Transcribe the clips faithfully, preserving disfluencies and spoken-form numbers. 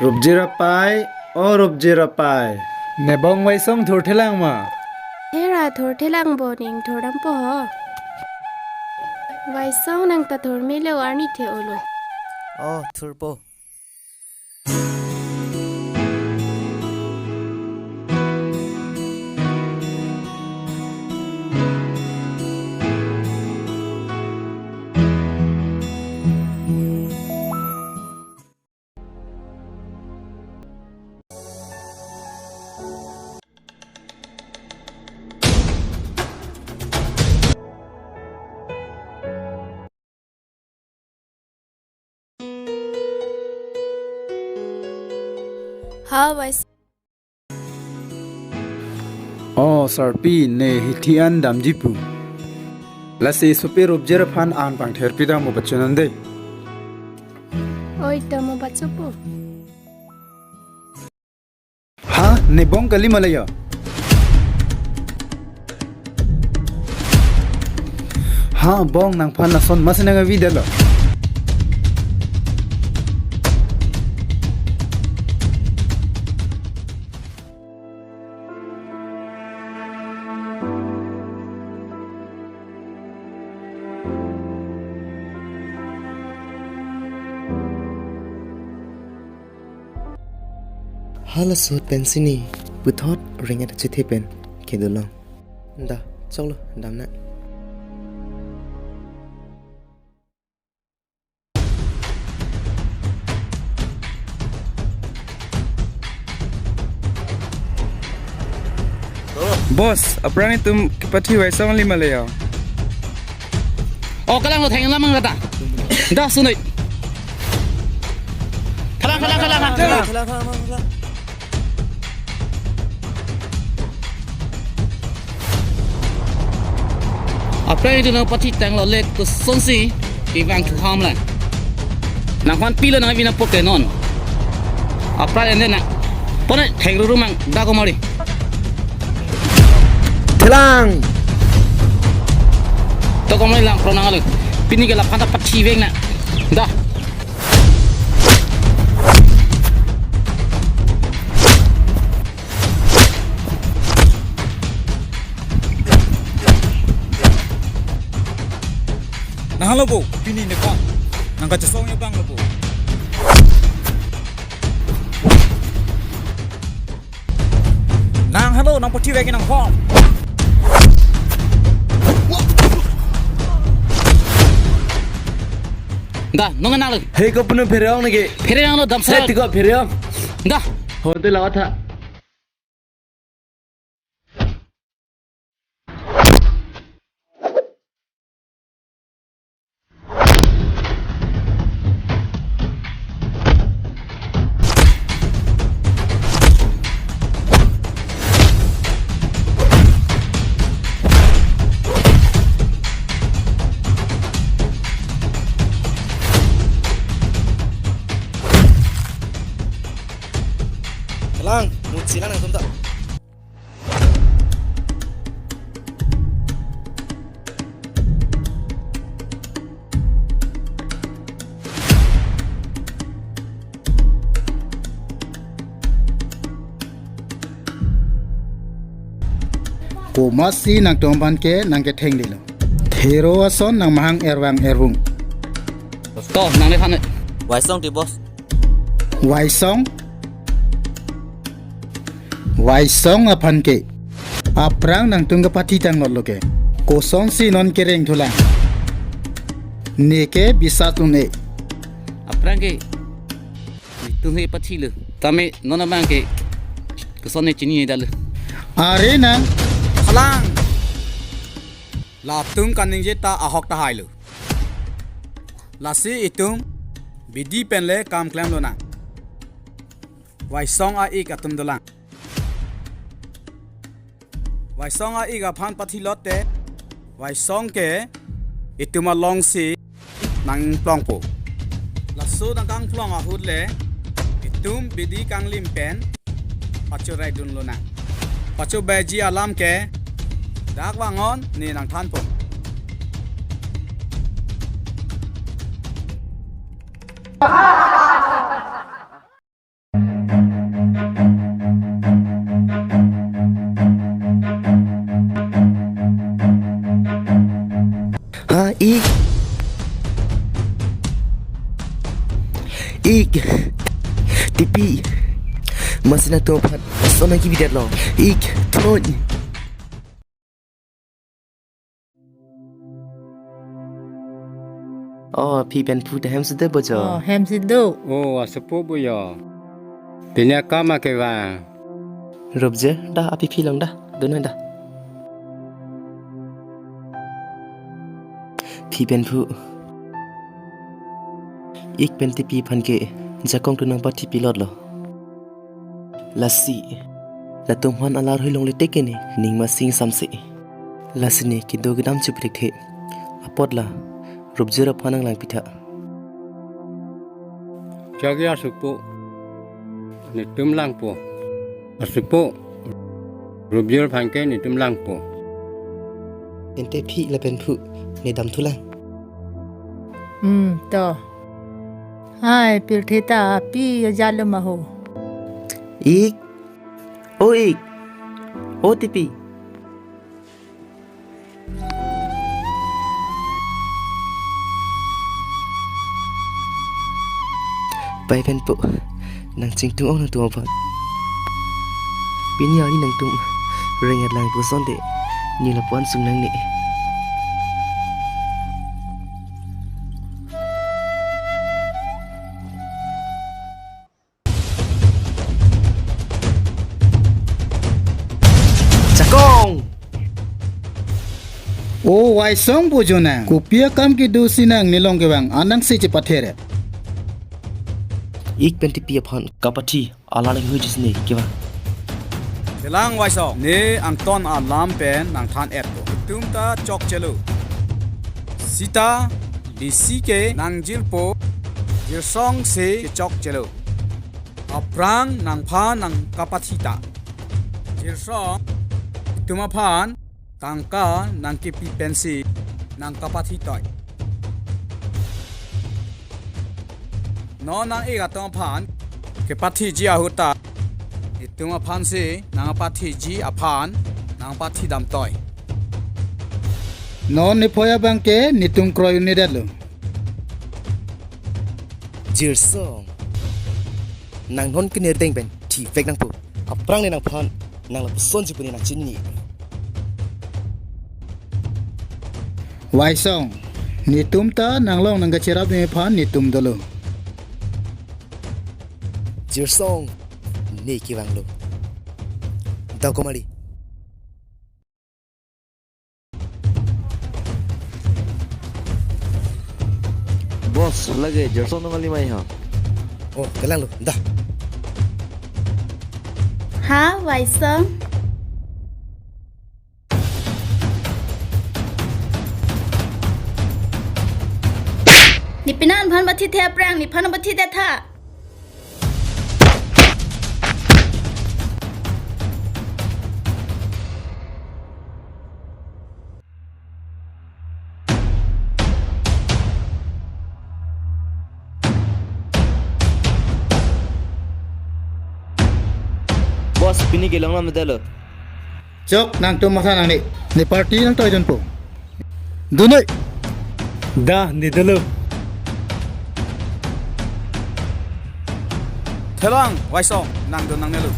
Rupjir apai, o Rupjir apai. Nebong Waisong thurthelang ma? Hera thurthelang bo, ning thurdampo ho. Waisong nang ta thurmelo arni the olo. O, thurpo. Ha, Wais- O, Sarpi, ne hithi an damji pu. Lasi sopi Rupjir aphan an pangther pidam mo bacho nande. Oi, to mo bacho pu. Ha, ne bong kali malaya. Ha, bong nangphan lason masi nang avi dalo. Hala sot pensi ne puthot ring et chethe pen kedo long. Da, choklo, damnang. Boss, aphrang itum kepathi Waisong kali malaya. O, kalang lo, theng lamang kata. Da, sunoi. Kalang, kalang, kalang, kalang. Aphrang itum nangpathi tanglo le kosonsi kevang thu ham lang. Nangphan pilo nang vina poke non. Aphrang ende na. Pone theng ruru mang da komori. Thelang. To komori lang pro nang alo. Pini ke laphan ta pathi veng na. Da. Nang halo bo, pini ne kong. Nang kachesong ya bang lo bo. Nang halo, nang pathi vek nang kong. Da, nong nang lo. Hei, ko punu pherong neke. Pherong lo, dam sa. Hei, tiko pherong. Da. Hote lawat ha. Lang, mutsi lang nangtum ta. Komatsi nangtum aphan ke nangketheng dilo. Thero ason nangmahang ervang ervung. To, nang ne than. Waisong ti boss. Waisong? Waisong aphan ke. Aphrang nangtum kepathi tanglo ke. Kosonsi non kereng thulang. Neke bisat un-e. Aphrang ke. Itum he pathi lo. Tame non abang ke. Koson ne chini dal. Are nang. Halang. Latum kaningje ta ahok tahai lo. Lasi itum bidi pen le kam klem lonang. Waisong a-ik atum dolang. Waisong a-ik aphan pathi lote, Waisong ke itum alongsi nangplongpo. Laso nangkangplong ahut le, itum bidi kanglim pen pachorai dun lonang. Pachobaiji alam ke dak vang-on ne nangthanpo. Ah, ik. Ik. Tipi. Masi nangtum aphan ason nangkevidetlo. Ik. Thon. Oh, phi pen phu ta hem si do bo jo. Oh, hem si do. Oh, asopo bo jo. Pini akam akevang. Rup je, da api phi long da. Dun da. Phi pen phu. Ik pen Tipi aphan ke jakong tu nangpathi pilotlo. Lasi, latum aphan alar hui longle teke ne, ning masing samse. Lasi ne kedo kedam chuprik the. Apot la, Rupjir aphan nanglang pitha. Chak ya asopo. Netum langpo. Asopo. Rupjir aphan ke netum langpo. Ente phi lapen phu, ne dam thulang. Hmm, to. Hai, pirthe ta api ya jalo ma ho. Ik. O ik. O Tipi. Pai pen po. Nang chingtung ong nangtum aphan. Pini arni nangtum reng-et lang pusonte. Ne lapu-an sung nangne. Jakong! O Waisong, bujona. Kopi akam kedo si nang nelong kevang anang si chepathere. Ik pen Tipi aphan kapathi alar hui jisne kevang. Thelang Waisong, ne angton alam pen nangthan-etpo. Itum ta chokchelo. Sita, D C ke nangjirpo, Jirsong si kechokchelo. Aphrang nangphan nangkapathi ta. Jirsong, itum aphan tangka nangkepi pensi nangkapathi toi. Non nang-ik atum aphan kepathiji ahut ta, itum aphansi nangpathiji aphan nangpathi dam toi. Non niphoi abang ke netum kroi un-edetlo. Jirsong. Nang non ke nirdeng pen thivek nangpo. Aphrang ne nangphan nang lapusonji pu ne nangchini. Waisong, netum ta nanglong nangkacherap nephan netum dolo. Jirsong, ne kevanglo. Dakomali. Boss, lake Jirsong nang kali mai ha. Oh, kelanglo, da. Ha, Waisong. Ne pini nangphan pathithe aphrang, nephan pathithetha. Boss, pini kelong lam dalo. Chok, nangtum matha nangne. Ne party nangtoidunpo. Dunoi. Da, ne dolo. Thelang, Waisong, nangdun nangnelo.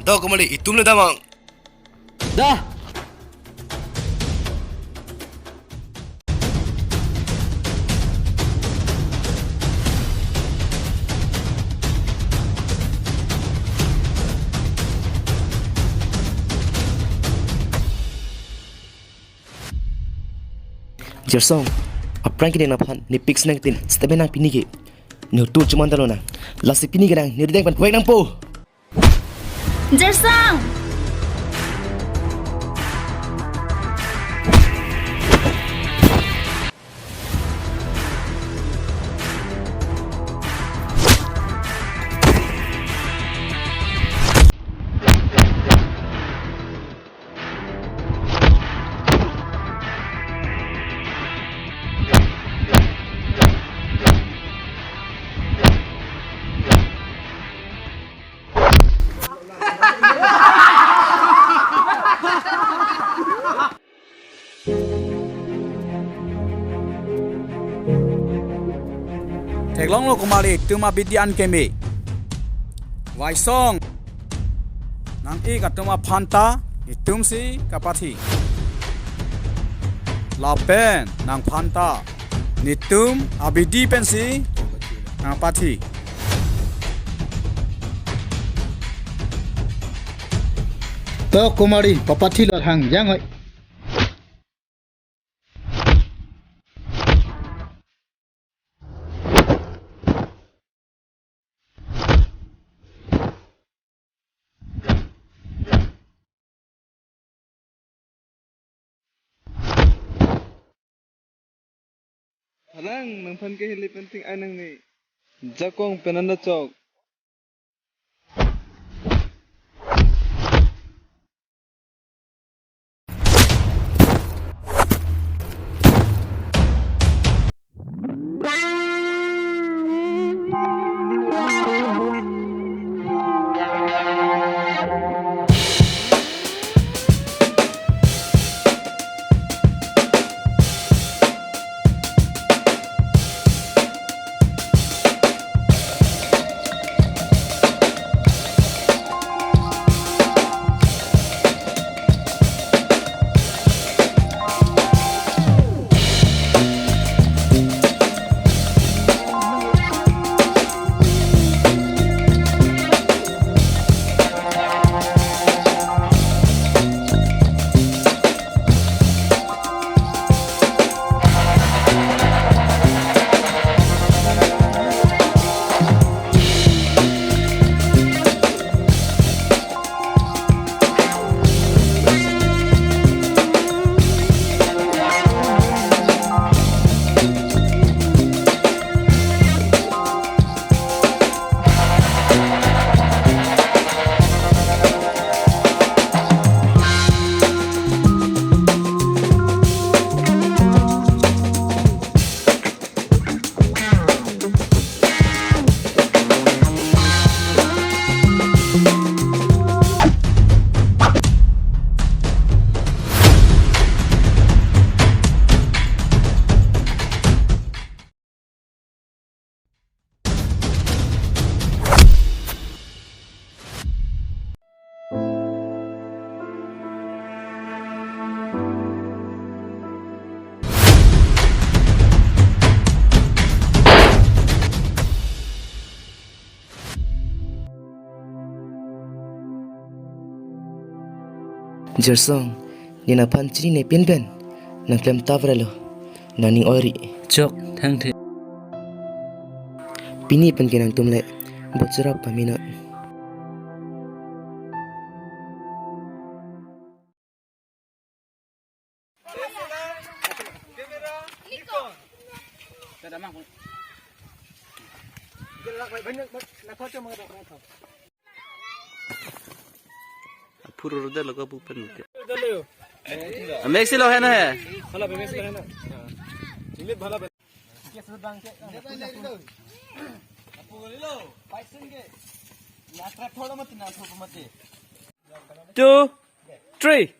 Dakomali, itum le damang. Da. Jirsong, aphrang ke ne nangphan nepik si nangtin, sitame nang pini ke ne hotu chomandalo nang. Lasi pini ke nang nirdeng pen vek nangpo. Jirsong! Longlo kumari, itum abidi an keme. Vaisong. Nang-ik atum aphan ta itum si kapathi. Lapen nangphan ta netum abidi pensi nangpathi. To kumari, papathi lo, hang jang hoi. Halang, nangphan ke hili penting ai nang ni. Jakong penanda chok. Jirsong, ne aphan chinine pinpen nangklem tavrelo, nangning oiri. Chok, thangthe. Pini pen ke nangtum le bocherap pamenon. Apur urde logo bupen ke. Amek si lo hai na hai. Two, three.